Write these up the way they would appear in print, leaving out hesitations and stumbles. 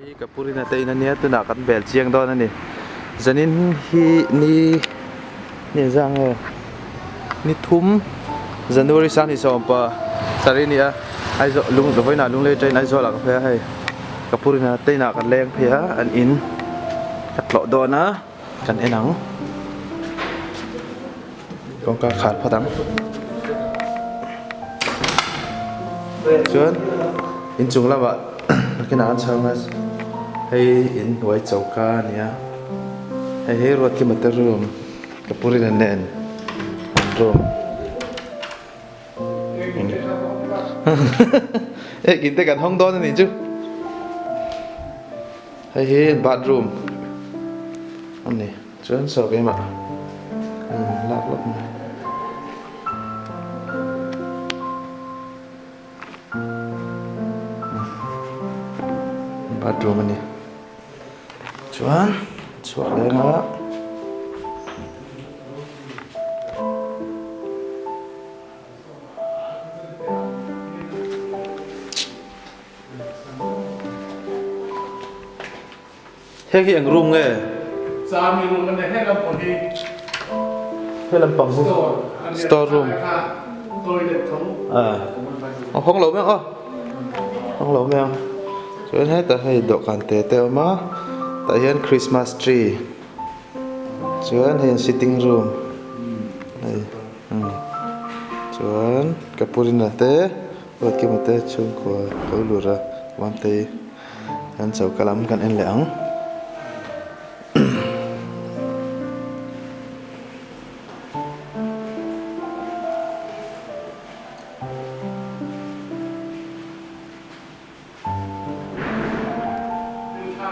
Hei ka purina te in ania tunah kan bel chiang dawn a ni. Zanin hi ni ni zang nge ni thum January sang ni sawmpa sarih a ni a Aizawl lung vawiinah Lunglei train Aizawl ah ka phei a hei ka purina te inah kan leng phei a an in ka tlawh dawn a kan en ang kawngka khar phawt ang chuan inchung lamah nakinah an chhang a hei inhnuai choka a ni a hei hi Ruatkima te room ka pu rin an en an room ekin te kan hawng dawn a nih chu hei hi bathroom a ni. Chuan saw keimah lak lawk mai. Bathroom a ni. Chuan chhuak leh anga. Heng hi eng room nge? Chami room a ni he lampang hi. He lampang hi store room. Toilet tho. A hawng lo mai ang aw. Hawng lo mai ang. Chuan hetah hei dawhkan te te a awm a. Tah hian Christmas tree. Chuan hei sitting room. Hei chuan Kapurina te Ruatkima te chhungkua lo lut a Vantei. Kan choka lam kan en leh ang.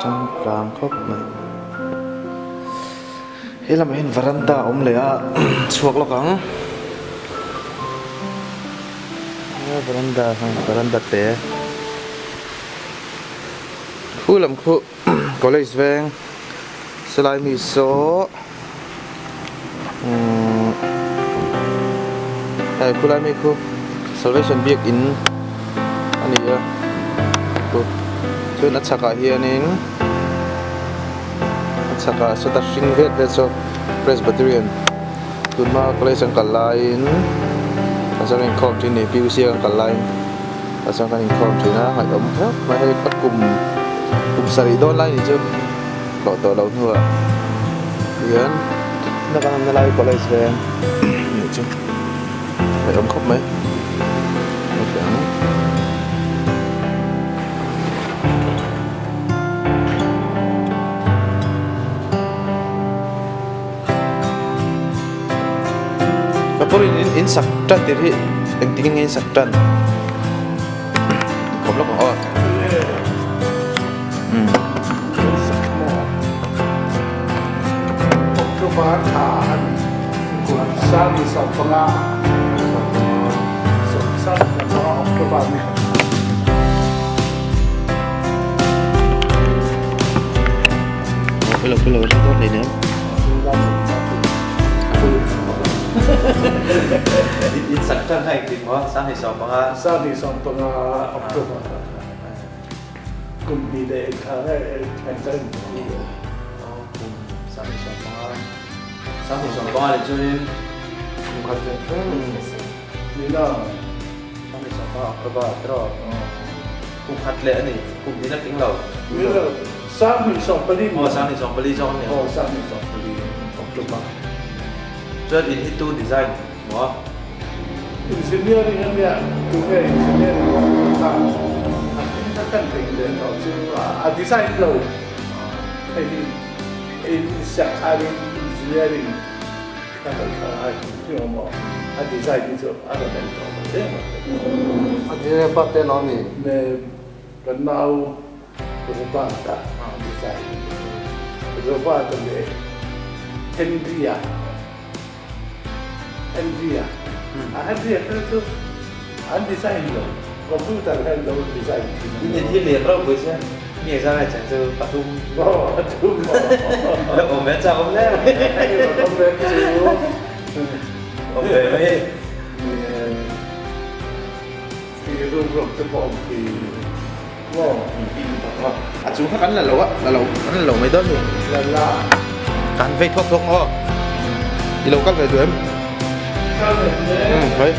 Changkang khawp mai. He lamah hian varanda a awm leh a chhuak lawk ang. Varanda varanda te. Khu lam khu college veng silai mi saw umm hei khulai mi khu salvation biakin a ni a khu chuan a chhakah hianin a chhakah sawta hring vet vet saw presbyterian tunhma college an kal laiin a chuan inkhawm thin a ni P U C an kal laiin. Tah chuan kan inkhawm thin a ngaihawm khawp mai hei ka kum kum sarih dawn lai ni chu hlawh tawh loh hnuah hian na kan awmna lai college veng nih chu ngaihawm khawp mai Ka pawhin in in sak tan tir hi engtin nge in sak tan khawp lawk ang aw. October thla an sang 15 sang 15 October ni. Pelo pelo dawt leh nen. In sak tan kha engtik maw? Sanghnih 15. Sanghnih 15 October kha. Kum hnih leh engthla nge engthla in kum. Kum sanghnih 15. Sanghnih 15 leh chuanin kum khat leh tlem. Nila. Sanghnih 15 October tiraw? Kum khat leh a ni. Kum hnih na tling lo. Nila. Sanghnih 14. Aw sanghnih 14 zawk a ni. Aw sanghnih 14 October. Chuan in hi tu design maw? Engineering a nia, tunge engineering awm tur kha a hming kha kan ring leh tawh chu a design lo. Hei hi in siak khanin engineering kha lo thla a ni awm maw? A design hi chu a rawn en tawh lo em a. A design pa te lo ni. Ne kan nau Robert-a design Robert-a leh Henry-a Henry-a a Henry-a kha chu an design lo computer hian lo design thin a ni. Hi lian ropui che mi exam ai chang chu pathum aw pathum lo awm ve chak awm hle mai awm ve chu awm ve mai Ti room rawng te pawh awm khi. A chung kha kan la lo a, la lo kan la lo mai dawn ni. La la. Kan vei thuak thuak maw? I lo kal ve duh em? Kal ve hle. Um hoi.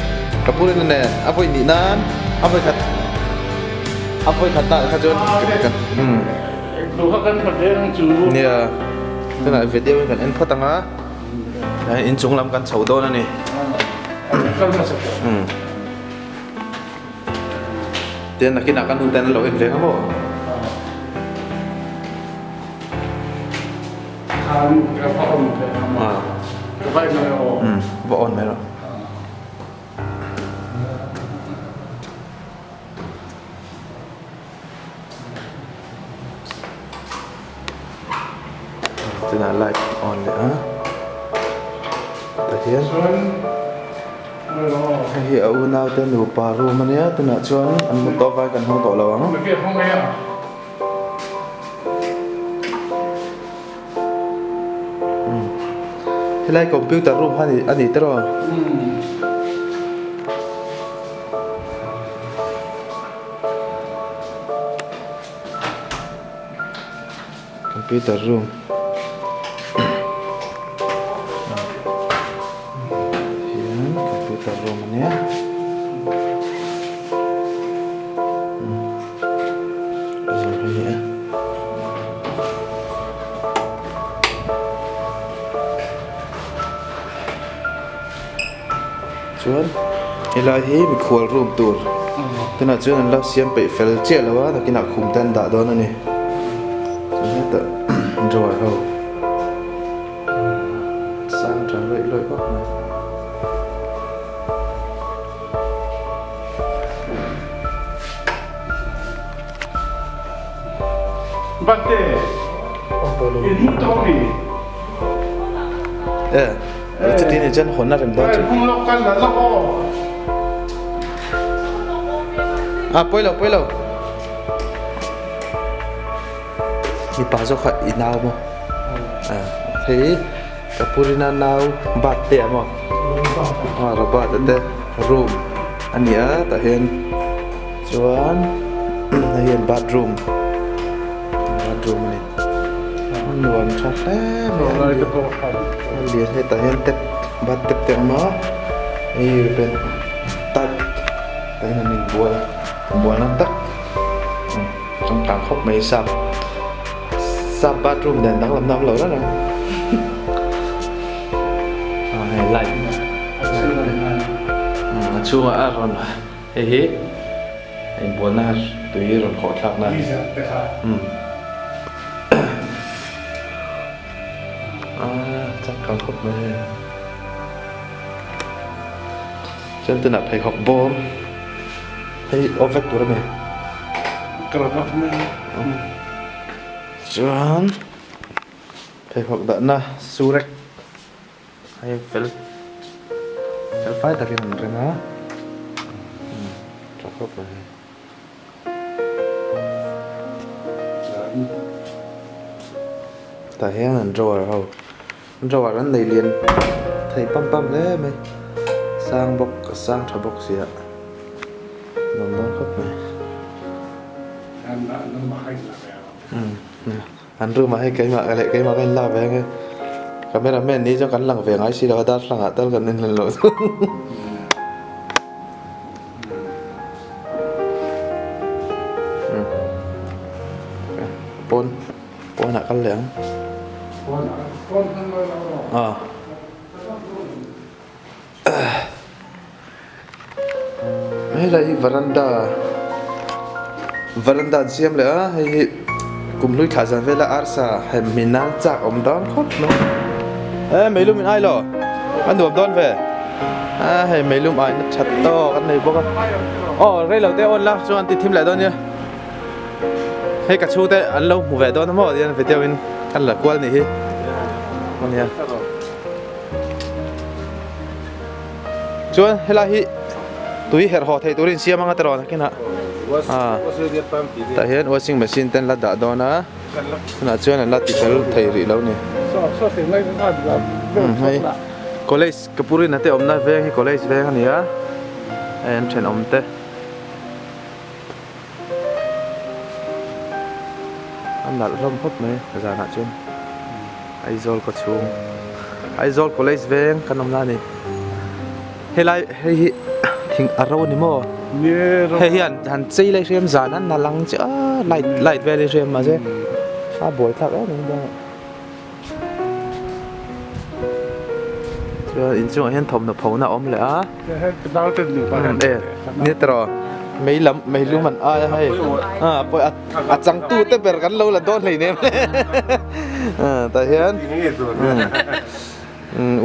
Ka pu rin nen a vawi nih nan a vawi khat a vawi khat na kha chuan kan um. Lu kha kan khat ve ang chu. Nia. Tunah video in kan en phawt ang a. Inchung lam kan chho dawn a ni. Kal hmasa tawh. Um. Tian nakinah ka nu ten an lo en veng a maw? Khan ka va on ve a maw? Ka va en mai aw. Um, va on mai rawh. Tunah light on leh a tah hian hei hi a unau te nupa room ania tunah chuan an mut tawh vai kan hmang tawh lo ang. Helai computer room kha a ni tiraw? Computer room hian computer room a nia zawng hi a ni a. Chuan helai hi mikhual room tur tunah chuan an la siam peih fel chiah lo a nakinah khum te an dah dawn a ni chuan hetah drawer ho sang tha lawih lawih vak mai. Bate in hmu tawh mi? Eh. Chuti ni chuan hawn a rem dawn chu. Hung lawk kan la lawk aw. Ah pawi lo pawi lo. Mipa zawk kha i nau maw? Ah hei ka pu rina nau bat te a maw? Ah Robert a te room a ni a tah hian chuan hei hian bathroom bathroom a ni. A nuam tha hle mai a a lian hetah hian tap bath tap te a awm a hei pen type tah hian an inbual bual na tak changkang khawp mai sap sap bathroom nen danglam na awm lo reng ang ah hei light a chhungah a rawn hei hi. Inbualna tui rawn khawh thlak na. Ah, changkang khawp mai hei. Chuan tunah pheikhawk bawm hei awm vek tur a ni. Chuan pheikhawk dahna surek. Hei fel fel fai takin an rem a tha khawp mai hei. Tah hian an drawer ho drawer an nei lian thei pam pam hle mai sang bawk a sang tha bawk sia nuam dawn khawp mai. An room ah hei keimah leh keimah ka inlak ve ange camera man ni chuan kan lang ve ngai si lo a darthlalang ah tal kan inlan loh chu pawn pawnah kal leh ang ah Helai hi varanda varanda an siam leh a hei hi kum hlui thlah zan vela arsa hem min nan chak awm dawn khawp mai e meilum in ai lo a nuam dawn ve a hei meilum ai na that tawk an nei bawk a aw rei lo te awn la chuan an ti thim leh dawn nia hei ka chhungte an lo hmu ve dawn a maw tihian video in kan la kual nih hi ania. Chuan helai hi tui herh haw theih turin siam anga tiraw nakinah ah tah hian washing machine te an la dah dawn a tunah chuan an la ti fel thei rih lo ni hei college ka pu rin ate awmna veng hi college veng a ni a hei an thenawm te. A nalh hlawm khawp mai zanah chuan Aizawl khaw chhung Aizawl college veng kan awm na a ni helai hei hi thing a ro a ni maw hei hian han chei lai hriam zan an a lang chiah a light light vel hi hriam mahse a buai thlak em em dawn a chuan inchungah hian thawmhnaw phona a awm leh a. Ni tawh mei lam mei lum an ai a hei a pawi a changtu te ber kan lo la dawn hlei nem tah hian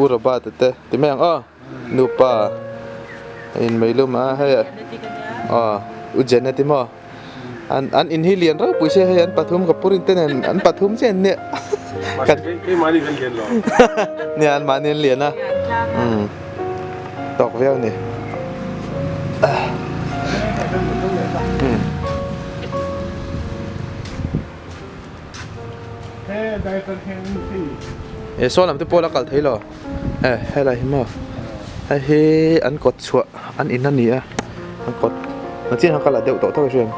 u Robert te ti mai ang aw nupa in mei lum a hei aw u Janet i maw an an in hi lian ropui sia hei an pathum ka purin te nen an pathum chiah an nia nia an mahni an lian a umm tawk viau a ni e saw lam te pawh la kal thei lo e helai hi maw hei hi an kawt chhuah an in a ni a an kawt nachin kha ka la deuh tawh tawh a hriat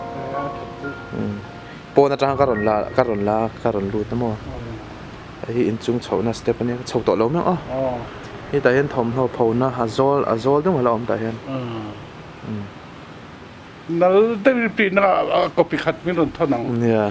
pawn atang ka rawn la ka rawn la ka rawn lut a maw hei hi inchung chhohna step a nia ka chho tawh lo mek a hetah hian thawmhnaw phona a zawl a zawl deuh a la awm tah hian. Nal deuh in tihna ah copy khat min rawn thawn ang. Nia.